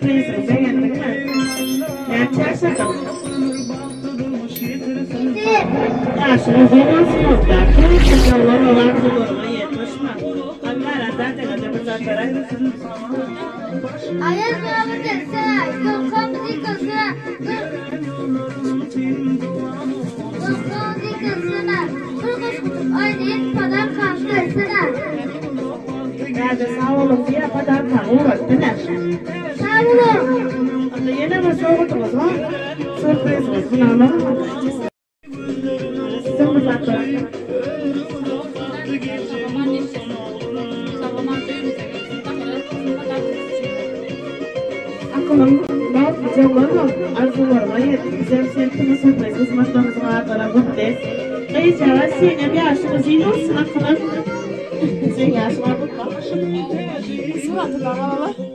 Sýurpriziňi begendiňmi? Näçe ýaşadyň? Ýaşyň uzyn bolsun Mugdar. Köp ýyllar ol arzuwlaryňa ýet goşma. Allara dadyňa-da bir zatlar aýt. Aýaz baba gelsene, ýolkamyz ýykylsana, Ýolkamyz ýykylsana, bir goşgusyz aýdaýyn, podarkamy bersene. Däde sag boluň diýýär, podarkaňy ugratdy ine. Sag boluň. Onda ýene bir sowgadyňyz bar. Sýurpriziňiz muny alaň. Akylym bagtly joglan bol, arzuwlaryňa ýet, bizem sen kimin sürpriz gyzmatlarymyzyň adlara gutly. Gyzjagaz seňem ýaşyň uzyn bolsun akylym. Seň ýaşyň gutla. Suratyndan alaly.